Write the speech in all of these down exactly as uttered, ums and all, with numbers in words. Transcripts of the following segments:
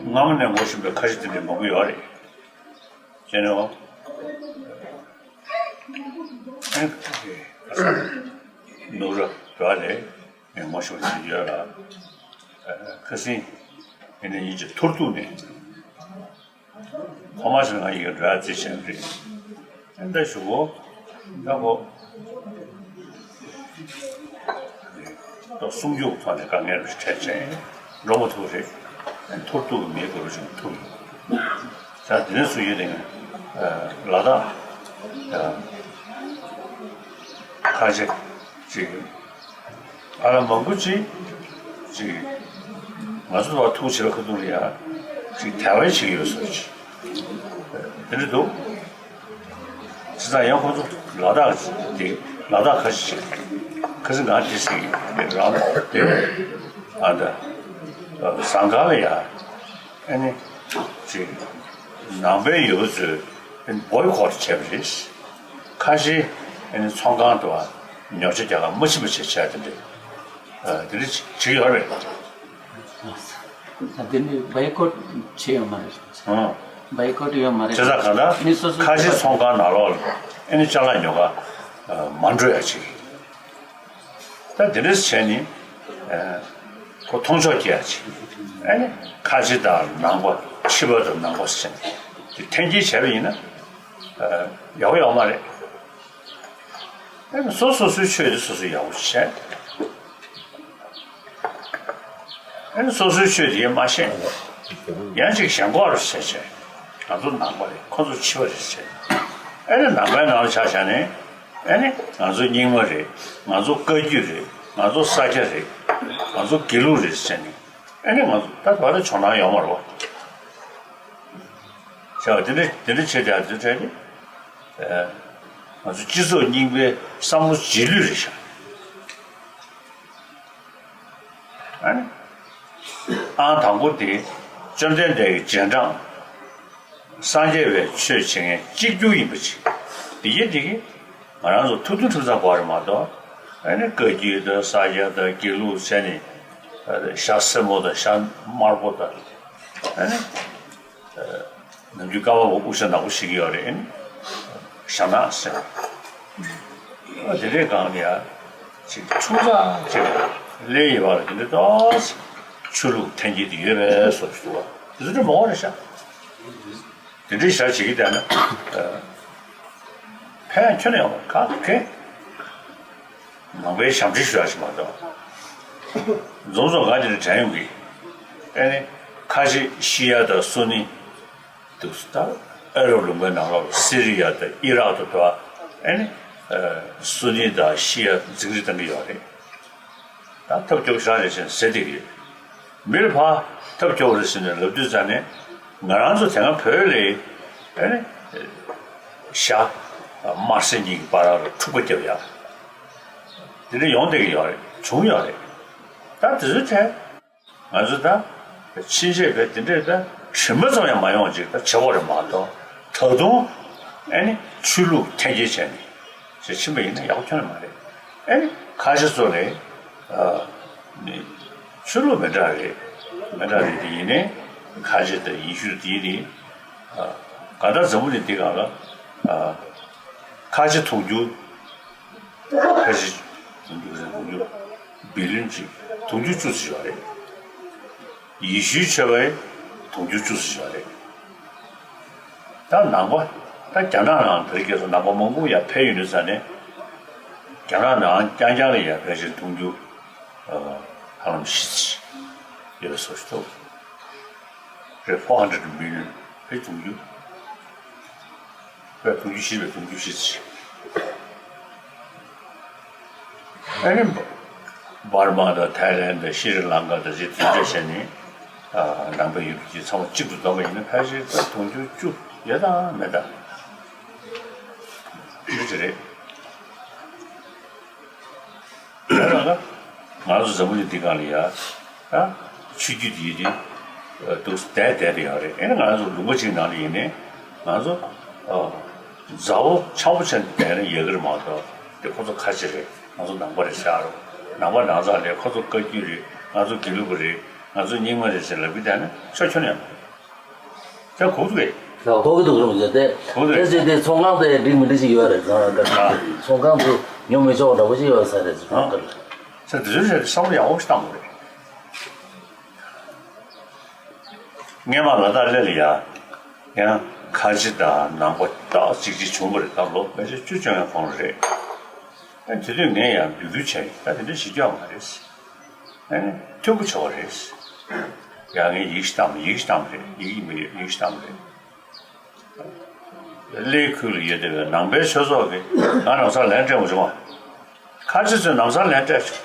སྔ་མོ་ནས་ངོ་ཤེས་པའི་ཁ་ཤས་དེ་འདྲ་མང་པོ་ཡོད་རེད། བྱས་ནས་འོ། ནུབ་ར་འགྲོ་བ་ལས་ངས་ངོ་ཤེས་པ་ཞིག་ཡོད་ལ། ཁ་སང་ཡིན་ན་ཡིན་གྱི་ཐོར་ཐུག་ནས། ཐོག་མ་ཞིག་ང་ཡི་ར་རྩིས་བྱས་རེད། ཨ་ནི་ད་ཞུ་གོ་ད་གོ་ད་སྲུང་སྐྱོབ་ཐོག་ནས་དཀའ་ངལ་རེ་འཕྲད་བྱས་འགྲོ་མ་ཐུབ་རེད། ཐོར་ཐུག་མེད་དགོས་རུ་ཞིག་ཐུག་ཡོད། ད་དེ་ནས་སུ་ཡོད་དེ་ལ་དྭགས་ཁ་ཆེ་ཅིག་ཨ་ལ་མང་པོ་ཅིག་ཅིག་ང་ཚོ་བ་ཐུག་བྱེད་པ་ཁ་ཐུག་ལ་ཡ་ཅིག་དལ་བ་བྱེད་ཀྱི་ཡོད་བཟོ་ཅིག་དེ་འདྲ་འདུག་བྱས་ཙང་ཡང་ཁོ་ཚོ་ལ་དྭགས་དེ་ལ་དྭགས་ཁ་ཤས་ཤིག་ཁ་སང་ང་དེ་ཟེར་གྱི་རང་དེ་ཨ་ད་ཟངས་དཀར་ལ་ཡ་ཨ་ནི་ཅིག་ནང་པའི་ཡུལ་ཚོས་ཨ་ནི་བོའི་ཁོ་ཊི་བྱས་པ་རེད། ཁ་ཤས་ཨ་ནི་ཚོང་ཁང་དུ་ཉོ་ཆ་རྒྱག་ག་མ་ཕྱིན་པ་བྱས་བྱས་དེ་འདྲ་དེ་འདྲ་བྱེད་ཀྱི་ཡོད་རེད། ད་དེ་ནི་བའི་ཀོ་ཊི་བྱས་ཡོད་མ་རེད། ཨང་། བའི་ཀོ་ཊི་ཡོད་མ་རེད། བྱས་ཙང་གང་ལྟར་མི་སོ་སོ་ཁ་ཤས་ཚོང་ཁང་ནང་ལོགས་ལ་ཨ་ནི་ཅ་ལག་ཉོ་ག་མ་འགྲོ་ཡ་ཅིག་ད་དེ་འདྲས་བྱས་ནི་ཁོ་མཐོང་ཕྱོགས་སྐྱེ་ཡ་ཅིག་ཨ་ནི་ཁ་ཆེ་དང་ནང་པ་ཕྱི་པ་དང་ནང་པ་ཟེར་ནས་དེ་འཐེན་འཁྱེར་བྱས་པ་ཡིན་ན་ཡག་པོ་ཡོད་མ་རེད། ཨ་ནི་སོ་སོ་སོའི་ཆོས་དེ་སོ་སོས་ཡག་པོ་བྱས། ཨ་ནི་སོ་སོའི་ཆོས་དེ་མ་ཤེས། ཡང་ཅིག་གཞན་གོ་རུ་བྱས་བྱས། ང་ཚོ་ནང་པ་རེད་ཁོ་ཚོ་ཕྱི་པ་རེད་བྱས། ཨ་ནི་ནང་པའི་ནང་ལ་ཆ་བཞག་ནས་ཨ་ནི་ང་ཚོ་རྙིང་མ་རེད། ང་ཚོ་བཀའ་བརྒྱུད་རེད། ང་ཚོ་ས་སྐྱ་རེད། ང་ཚོ་དགེ་ལུགས་རེད་ཟེར་ནས་ཨ་ནི་ང་ཚོ་ད་བར་དུ་ཇོ་ནང་ཡོང་མ་རེད་བ། བྱས་པ་དེ་འདྲ་དེ་འདྲ་བྱས་ཏེ་ཨ་ཚོའི་གྲས་ནི་ང་ཚོ་སྤྱི་ཚོགས་རྙིང་པའི་བསམ་བློ་རྗེས་ལུས་རེད་ཤག་ཨ་ནི། ཨང་དང་པོ་དེ་བཅོམ་ལྡན་འདས་ཀྱི་རྗེས་འབྲང་། སངས་རྒྱས་པའི་ཆོས་བྱེད་མཁན་གཅིག་གྱུར་ཡིན་པ་ཅིག་དེ་གས་དེ་གས་ང་རང་ཚོ་ཐུབ་ཐུབ་ཐུབ་ཚང་དགོས་རེད་མ་གཏོགས་ཨ་ནི་བཀའ་བརྒྱུད་དང་ས་སྐྱ་དང་དགེ་ལུགས་བྱས་ནས་ཤ་སེར་མོ་དང་ཤ་དམར་པོ་དང་ཨ་ནི། ནམ་རྒྱུན་ཀ་བ་བོ་དབུ་ཞྭ་ནག་པོ་ཞིག་ཡོད་རེད། ཞྭ་ནག་ཟེར། ཨ་དེ་འདྲའི་སྒང་ལ་ཡ་ཅིག་ཆུང་ཙག་ཅིག་ལ་གླེ་ཡི་བར་ལ་དེ་འདྲའི་ཏོག་ཙམ་ཆོས་ལུགས་འཐེན་འཁྱེར་དེ་ཡོད་པའི་བཟོ་ཞིག་འདུག་བ། དེ་ཚོ་འདྲ་མང་བ་རེད་ཤག་དེ་འདྲའི་ཞག་བྱེད་ཀྱི་བསྡད་ན་ཕན་ཁྱོན་ནས་ཡོང་བ་ག་གེ། ནང་པའི་ཞབས་འདྲེན་ཞུ་ཡག་ཞིག་མ་གཏོགས། འཛོམས་སོང་ང་དེ་ནས་དྲན་ཡོང་གི་ཨེ་ནི་ཁ་ཆེ་ཤི་ཡ་དང་སུ་ནི་འདུག་སུ་ད་ཨ་རབ་ལུང་པའི་ནང་ལོགས་སི་རི་ཡ་དང་ཨི་རག་ཏུ་འགྲོ་ཨེ་ནི་སུ་ནི་དང་ཤི་ཡ་འཛིང་རེས་གཏོང་གི་ཡོད་རེད། ད་ཐབས་སྐྱོ་ཤ་རེ་བཞིན་ཟེར་བསྡད་ཀྱི་ཡོད། མི་ལ་ཕར་ཐབས་སྐྱོ་བ་རེ་ཟེར་ནས་ལབ་དུས་ཙང་ནས་ང་རང་ཚོ་དེ་སྔ་བོད་ལ་ཨེ་ནི་ཞྭ་དམར་སེར་གཉིས་ཀྱི་བར་ལ་འཁྲུག་པ་བརྒྱབ་ཡ། དེ་འདྲ་ཡོང་བསྡད་ཀྱི་ཡོད་རེད་བྱུང་ཡོད་རེད། ད་དེ་ཚོའི་གྲས་ང་ཚོ་ད་ཕྱིན་ཆད་བས་དེ་འདྲའི་ད་དྲི་མ་ཙམ་ཡང་མ་ཡོང་ཅིག་ད་བྱེད་དགོས་རེད་མ་གཏོགས་ད་དུང་ཨེ་ནི་ཆོས་ལུགས་འཐེན་འཁྱེར་བྱས་ནས་ཞེས་ཕྱིན་པ་ཡིན་ན་ཡག་པོ་ཁྱོན་ནས་མ་རེད། ཨེ་ནི་ཁ་ཤས་ཚོ་ལས་ཨ་ནི་ཆོས་ལུགས་མི་འདྲ་རེད། མི་འདྲ་རེད་དེ་ཡིན་ནའི་ཁ་ཤས་དང་ཡིན་ཤུལ་དེ་ཡིན་ནའི་ཨ་ག་ད་འཛམ་བུ་གླིང་འདི་སྒང་ལ་ཨ་ཁ་ཤས་དུང་ཕྱུར་ཁ་ཤས་དུང་ཕྱུར་དུང་ཕྱུར་བི་ལིན་གཅིག་དུང་ཕྱུར་བཅུ་ཙམ་ཡོད་རེད། ཡེ་ཤུའི་ཆོས་པ་དུང་ཕྱུར་བཅུ་ཙམ་ཡོད་རེད། ད་ནང་པ་ད་རྒྱ་ནག་ནང་དེ་རིང་ཁ་སང་ནང་པ་མང་པོ་ཡར་ཕེབས་ཡོང་དུས་ཙང་ནས་རྒྱ་ནག་ནང་རྐྱང་རྐྱང་ལ་ཡར་ཕལ་ཆེར་དུང་ཕྱུར་ཧ་ལམ་བཞི་ཙམ་ཡོད་པའི་བཟོ་ཞིག་འདུག་རེད། ཕོར་ཧན་ཌེ་རེཌ་མི་ལི་ཡོན་ཕལ་དུང་ཕྱུར། ཕར་དུང་ཕྱུར་བཞི་བས་དུང་ཕྱུར་བཞི་ཙམ། ཨ་ནི་འབར་མ་དང་ཐའི་ལན་དང་ཤྲི་ལང་ཀ་དང་ཅི་དེ་འདྲ་བྱས་ནས་ནང་པའི་ཡུལ་གྱི་ཚང་མ་གཅིག་ཏུ་བསྡོམས་པ་ཡིན་ན་ཕལ་ཆེར་ད་དུང་ཕྱུར་བཅུ་ཡོད་དམ་མེད་དམ་འདི་ཅི་རེད། ད་ང་ཚོ་འཛམ་བུ་གླིང་འདི་སྒང་ལ་ཡ་ད་ཆོས་བརྒྱུད་འདི་ཡི་འདུག་བསྡད་བསྡད་དེ་ཡོད་རེད། ཨེ་ནི་ང་ཚོ་ལུང་པ་གཅིག་ནང་ལ་ཡིན་ནའི་ང་ཚོ་མཛའ་བོ་འཆམ་པོ་བྱས་ནས་བསྡད་ན་ཡག་གི་རེད་མ་གཏོགས་དེ་ཁོ་ཚོ་ཁ་ཆེ་རེད། ང་ཚོ་ནང་པ་རེད་ཟེར་ཨ་རོ། ནང་པ་ནང་ཚང་ལས་ཁོ་ཚོ་བཀའ་བརྒྱུད་རེད། ང་ཚོ་དགེ་ལུགས་པ་རེད། ང་ཚོ་རྙིང་མ་རེད་ཟེར་ལབ་གི་བསྡད་ན་ཆོ་ཁྱོན་ནས་ཡོད་མ་རེད། ད་གོ་གི་འདུག་གས། ད་གོ་གི་འདུག་རུང་ཟེར་ཏེ། གོ་གི་འདུག་དེ་ཟེར་ཏེ་ཚོང་ཁང་དེ་འགྲིག་མི་འགྲིག་ཞིག་ཡོད་རེད་ཟེར་ན། ད་ཨ། ཚོང་ཁང་དེ་ཉོ་མི་ཆོག་འདྲ་པོ་ཞིག་ཡོད་ས་རེད་ཟེར་ཨ། ན་ག་ལ། ཟེར་དེ་ཚོའི་ཆེད་དུ་བསམ་བློ་ཡག་པོ་ཞིག་བཏང་དགོས་རེད། སྔས་མ་ལ་དྭགས་གླེ་ལ་ཡ། ཡང་ཁ་ཆེ་དང་ནང་པ་ཏག་ཅིག་ཅིག་བྱུང་བ་རེད། ད་ལོ་ཕལ་ཆེར་བཅུ་བཅོ་ཡང་གོང་རེད། ཨ་དེ་དུས་ངས་ཡང་འབོད་སྐུལ་བྱས་ཡིན། ད་དེ་འདྲ་ཞིག་སྐྱོ་མ་རེད། ཨ་ནི་མཐུན་པོ་བྱེད་པ་རེད། ཡང་ངས་ཡིག་ཞིག་བཏང་། ཡིག་ཞིག་བཏང་བ་རེད། ཡིག་ཡིག་མི་ཡོད། ཡིག་ཞིག་བཏང་བ་རེད། གླེ་ཁུལ་ལ་ཡོད་བསྡད་པའི་ནང་པའི་ཆོས་ཚོགས་ཀྱིས་ང་ལམ་སང་ལན་སྤྲད་མ་བྱུང་བ། ཁ་ཆེ་ཚོས་ལམ་སང་ལན་སྤྲད་བྱུང་།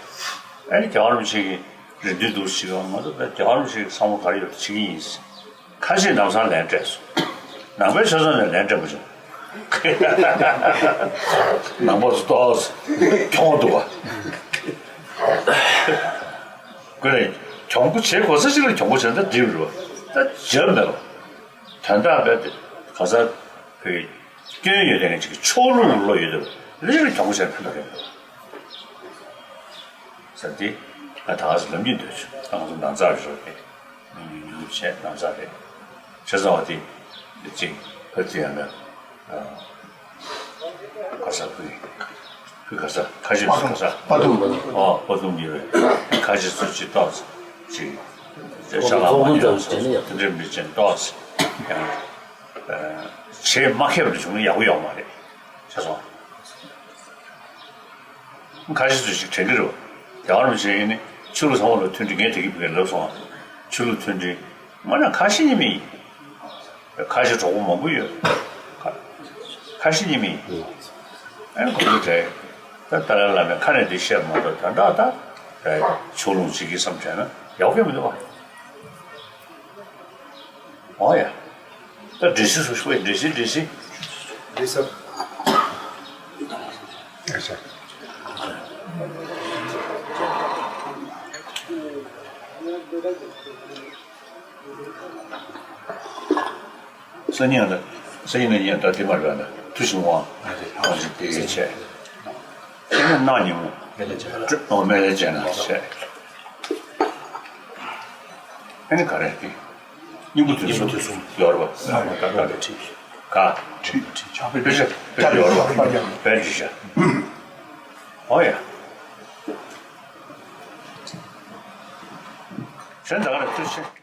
ཨ་ནི་རྒྱལ་བ་རིན་པོ་ཆེ་གི་རེ་འདུན་འདུག་ཟེར་གྱི་ཡོད། ང་ཚོ་རྒྱལ་བ་རིན་པོ་ཆེ་གི་བསམ་བློ་ག་རེ་ཡོད་བྱེད་ཀྱི་ཡིན། ཁ་ཤས་ལམ་སང་ལན་སྤྲད་སོང་། ནང་པའི་ཆོས་ཚོགས་ནས་ལན་སྤྲད་མ་བྱུང་། ནང་པ་ཚོ་ཏོག་ཙམ་གྱོང་འདུག་བ། ཁོ་ནས་གྱོང་པོ་བྱེད་དགོས་ས་ཞིག་ལ་གྱོང་པོ་བྱས་ན་ད་འགྲིག་རེད་བ། ད་བྱས་མེད་བ། དོན་དག་རྦད་དེ་ག་ས་བོད་སྐྱོན་ཡོད་མཁན་ཅིག་གི་ཕྱོགས་ལྷུང་བློ་ཡོད་དེ་ལས་ལ་གྱོང་པོ་བྱས་ཕན་ཐོགས་ཡོད་མེད་ཟེར་ཏེ། ང་ད་ག་ས་ལབ་ཀྱི་འདོད་བྱུང་། ང་ཚོ་ནང་ཚགས་རེད་རོགས་ཏེ། ཉུང་ཉུང་བྱས་ནང་ཚགས་རེད། བྱས་ཙང་བ་དེ་ཅིག་ཕ་ཚི་ཡང་ན། ག་ས་ཕུ་ཕུ་ག་ས་ཁ་ཤས་སུ་ག་ས་པ་ཐུང་པ་ཐུང་། ཨོ་པ་ཐུང་གི་རེད། ཁ་ཤས་སུ་ཅིག་ཏོག་ཙམ་ཅིག་ཅིག་ཤ་ལག་མ་ཉོ་ས་དེ་འདྲའི་མི་ཅན་ཏོག་ཙམ་ཡང་བྱེད་མ་ཁེབས་ལ་བྱུང་ན་ཡག་པོ་ཡོད་མ་རེད། ཤེས་སོང་། ཁ་ཤས་སུ་ཞིག་དྲན་གི་རེད། རྒྱལ་བ་རིན་པོ་ཆེ་ཡིན་ནི་ཆོས་ལུགས་ཚང་མ་ལ་མཐུན་སྒྲིལ་ངས་དེ་གི་བུ་གས་ལབ་སོང་ང་། ཆོས་ལུགས་མཐུན་སྒྲིལ་དངོས་གནས་ཁ་ཞེ་གཉིས་མེད་ཡིན། ཁ་ཤས་གྲོགས་པོ་མང་པོ་ཡོད། ཁ་ཁ་ཤས་གཉིས་མེད་ཡིན། ཨ་ནི་གོ་རྒྱུ་དྲན། ད་ཏཱ་ལའི་བླ་མས་ཁ་ནས་འདི་བཤད་མ་གཏོགས་དོན་དག་ད་ཕྱོགས་ལྷུང་བྱེད་ཀྱི་བསམ་དྲན་ན་ཡག་པོ་མི་འདུག་བ། ཨོ་ཡ། ད་འདྲི་སྲིད་སུ་ཤོད། འདྲི་སྲིད་འདྲི་སྲིད། འདྲི་ས། ཨ་ཤ། སང་ཉིན་ད། སང་ཉིན་ནས་ཉིན་ད་དེ་མ་རེད་ན་ཐུ་ཞིང་དབང་། ཨ་ཅིག་དེ་གས་བྱས། ཨ་ནི་གནངས་ཉིན་མོ། སྨན་བླའི་སྦྱིན་བདག་བྱས། ཨ་ནི་ག་རེ་དེ། སྙིང་པོ་དུས་གསུམ། སྙིང་པོ་དུས་གསུམ། ཡོད་རེད་པ། ཨ་མ་ད་ད་དེ་ཁྲིད། ག་ཁྲིད་ཁྲིད་ཆགས་པའི་དཔེ་ཆ་དཔེ་ཆ་ཡོད་རེད་པ། དཔེ་འདྲི་ཤག་ཨོ་ཡ། གཞན་ད་ག་རེ་ཐུགས་རྗེ་ཆེ།